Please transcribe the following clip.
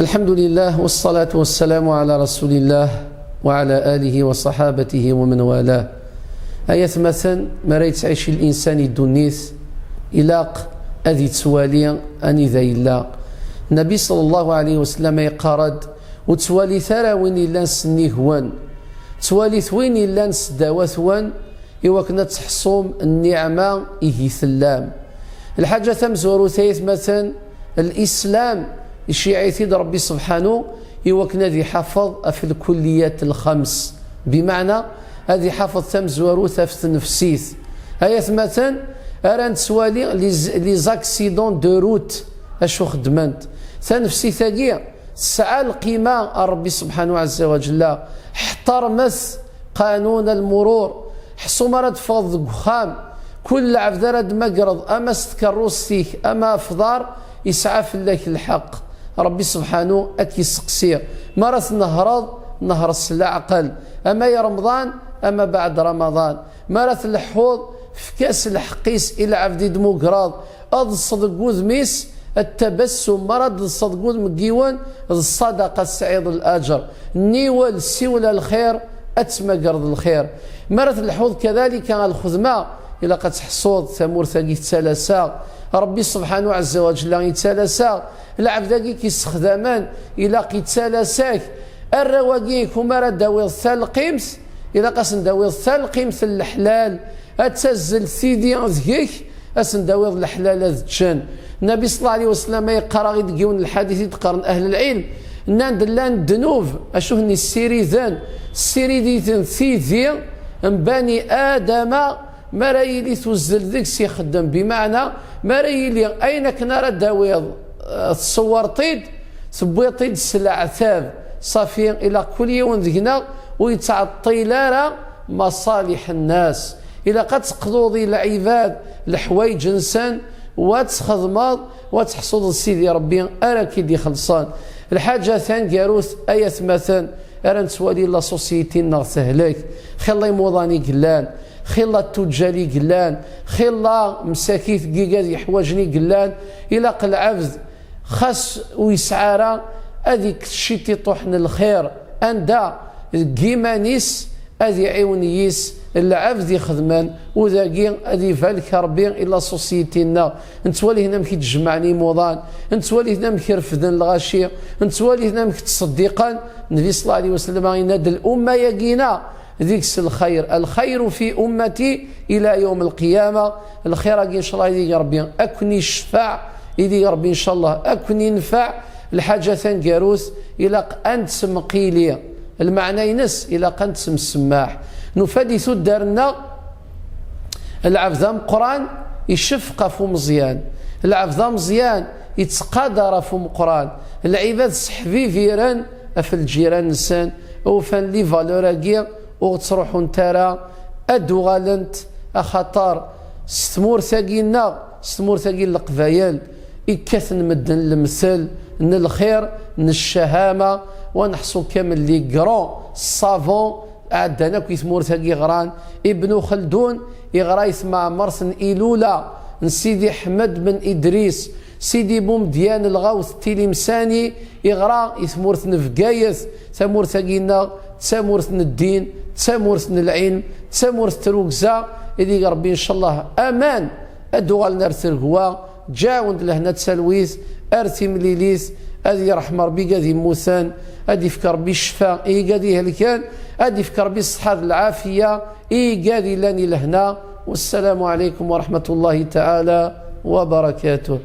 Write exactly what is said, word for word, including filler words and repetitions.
الحمد لله والصلاة والسلام على رسول الله وعلى آله وصحابته ومن والاه. Ay atmaten, mi ara yettɛici linsan i ddunit, ilaq ad yettwali anida yella. Nnabi ṣalla Llahu ɛalayhi wa sallam yeqqar-d: "Ur ttwalit ara win yellan s nnig-wen, ttwalit win yellan s dawat-wen, i wakken ad teḥṣum nniɛma ihi tellam." Lḥaǧa tamezwarut, ay atmaten, Lislam iceyyeɛ-it-id Ṛebbi subḥanu i wakken ad iḥafeḍ ɣef lkulliyat lxems, bimeɛna ad iḥafeḍ tamezwarut ɣef tnefsit. Ay atmaten, ara nettwali les, les accidents de route acu xeddment. Tanefsit-agi tesɛa lqima ar Ṛebbi subḥanu ɛezza wa ǧella. Ḥeṭṭermet qanun al-murur. Ḥṣu mi ara d-teffɣeḍ deg uxxam, kul lɛebd ara d-tmagreḍ, ama s tkeṛṛust-ik, ama afḍar, yesɛa fell-ak lḥeqq. Ṛebbi subḥanu ad k-yesteqsi. Mi ara tnehṛeḍ, nehṛ s leɛqel, ama i Remḍan, ama beɛd Ramaḍan. Mi ara tleḥḥuḍ, efk-as lḥeqq-is i lɛebd i d-tmugreḍ. Eḍs deg wudem-is ttabassum. Mi ara d-teḍseḍ deg wudem n yiwen, d ṣṣadaqa, tesɛiḍ laǧer. Niwel, siwel a lxir, ad tmagreḍ lxir. Mi ara tleḥḥuḍ kadalika a lxedma, ilaq ad teḥṣuḍ tamurt-agi tettalas-aɣ. Ṛebbi subḥanu ɛezza wa ǧella yettalas-aɣ. Lɛebd-agi k-yessexdamen, ilaq yettalas-ak. Arraw-agi, kum ara d-tawiḍ talqimt, ilaq ad sen-d-tawiḍ talqimt n leḥlal. Ad tazzel tidi deg-k, ad sen-d-tawiḍ leḥlal ad ččen. Nnabi ṣalla Llahu ɛalayhi wa sallam yeqqar-aɣ-id deg yiwen n lḥadit i d-qqaren ahl lɛilm, nnan-d llan ddnub, acu ten-yessiriden, ssiriditen tidi n bani Adama, mi ara yili tuzzel deg-s ixeddem, bimeɛna mi ara yili ayen akken ara d-tawiḍ, eh, tṣewwreḍ-t-id, tewwiḍ-t-id s leɛtab. Ṣafi, ilaq kul yiwen deg-neɣ ur yettɛeṭṭil ara maṣaliḥ nnas. Ilaq ad teqḍuḍ i lɛibad leḥwayeǧ-nsen, u ad txedmeḍ, u ad teḥṣuḍ d Sidi Ṛebbi ara k-id-ixelṣen. Lḥaǧa taneggarut, ay atmaten, ara nettwali la société-nneɣ tehlek, xilla imuḍan i yellan, xilla ttuǧǧal i yellan, xilla msakit n yigad yeḥwaǧen i yellan. Ilaq lɛebd, xas ur yesɛi ara, ad ikkes ciṭiṭuḥ n lxir, anda deg yiman-is ad iɛiwen yis lɛebd ixedmen, u dagi ad ibarek Ṛebbi i la société-nneɣ. Nettwali-ten amek i d-jemɛen imuḍan, nettwali-ten amek refden lɣaci, nettwali-ten amek ttṣeddiqen. Nnbi ṣalla Llahu ɛalayhi wa sallam yenna-d: "Lumma-yagi-ina deg-s lxayr, alxayru fi ummati ila yawm lqiyama." Lxir-agi, ncallah, ideg Ṛebbi ad ken-icfeɛ, ideg Ṛebbi, ncallah, ad ken-infeɛ. Lḥaǧa taneggarut, ilaq ad nettemqili. Lmeɛna-ines, ilaq ad nettemsemmah. Nufa-d i tuddar-nneɣ, lɛebd ameqqran icefq ɣef umeẓyan. Lɛebd ameẓyan yettqadar ɣef umeqqran. Lɛibad sseḥbibiren ɣef lǧiran-nsen, ufan les valeurs-agi ur ttruḥunt ara, ad d-uɣalent, axaṭer s tmurt-agi-nneɣ, s tmurt-agi n Leqbayel, i kkaten medden lemtel n lxir, n ccahama, wa neḥṣu kamel les grands savants ɛeddan akk i tmurt-agi ɣran. Ibnu Xeldun iɣra i tmeɛmert n Ilula n Sidi Ḥmed ben Idris. Sidi Bumedyan Lɣawt Tilimsani iɣra i tmurt n Bgayet, tamurt-agi-nneɣ d tamurt n ddin, d tamurt n lɛilm, d tamurt n trugza, ideg Ṛebbi, ncallah, aman ad d-uɣalen ar tregwa, ǧaɛwen-d lehna d talwit, ar timlilit, ad yerḥem Ṛebbi igad yemmuten, ad d-ifk Ṛebbi ccfa i igad ihelken, ad d-ifk Ṛebbi ṣṣeḥḥa d lɛafiya i igad illan i lehna. Wassalamu ɛalaykum wa raḥmatullahi taɛala wa barakatuh.